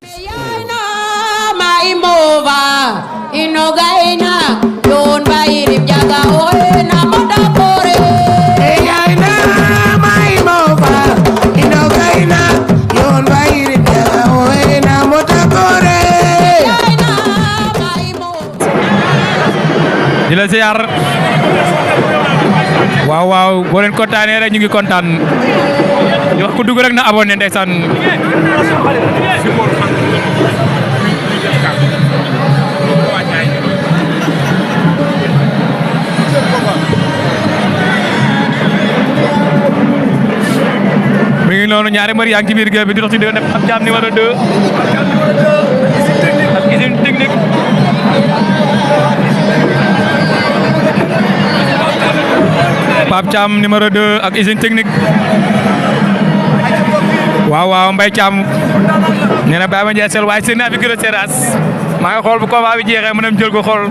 Yana maimova inogaina yon bairip jaga oena modakore. Yana maimova inogaina yon bairip jaga oena modakore. Yana maimova. di la ziar waaw waaw boo leen kontaanee rek ñu ngi kontaan di wax ku dugg rek na abonné ndeysaan mi ngi noonu ñaari mbër yaa ngi ci biir géew bi di dox ci diggante Pape Thiam numéro 2 ak Usine Technique Pape Thiam numéro 2 ak Usine Technique waaw waaw Mbaye Thiam nee na Baye Mandiaye sel waaye seen naa fi gën a seeraas maa ngi xool bu combat bi jeexee mu dem jël ko xool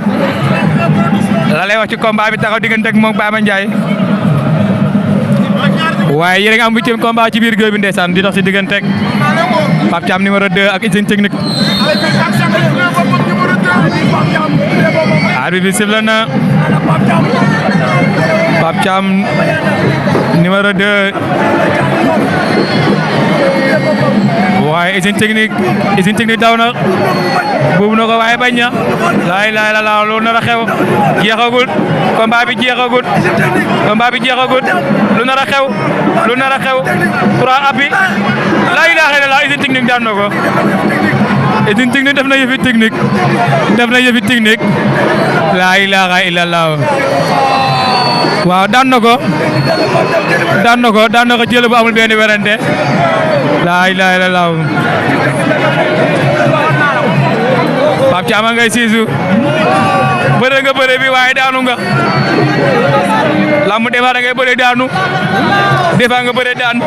la lay wax ci combat bi taxaw diggante ak moom Baye Mandiaye waaye yéen a ngi am 8e combat ci biir géew bi ndeysaan di dox ci diggante ak Pape Thiam numéro 2 ak Usine Technique arbitre bi sifflé na Pape Thiam numéro 2 waaye Usine Technique daw na buubu na ko waaye bañ na laay la lu nar a xew jeexagul combat bi jeexagul lu nar a xew 3 appuis la ilaha illallah Usine Technique daan na ko Usine Technique def na yëfi technique la ilaha illallah waaw daan na ko jël bu amul benn werante la ilaha illallah Pape Thiam ngay siisu bëre nga bëre bi waaye daanu nga lamb defa da ngay bëre daanu defa nga bëre daan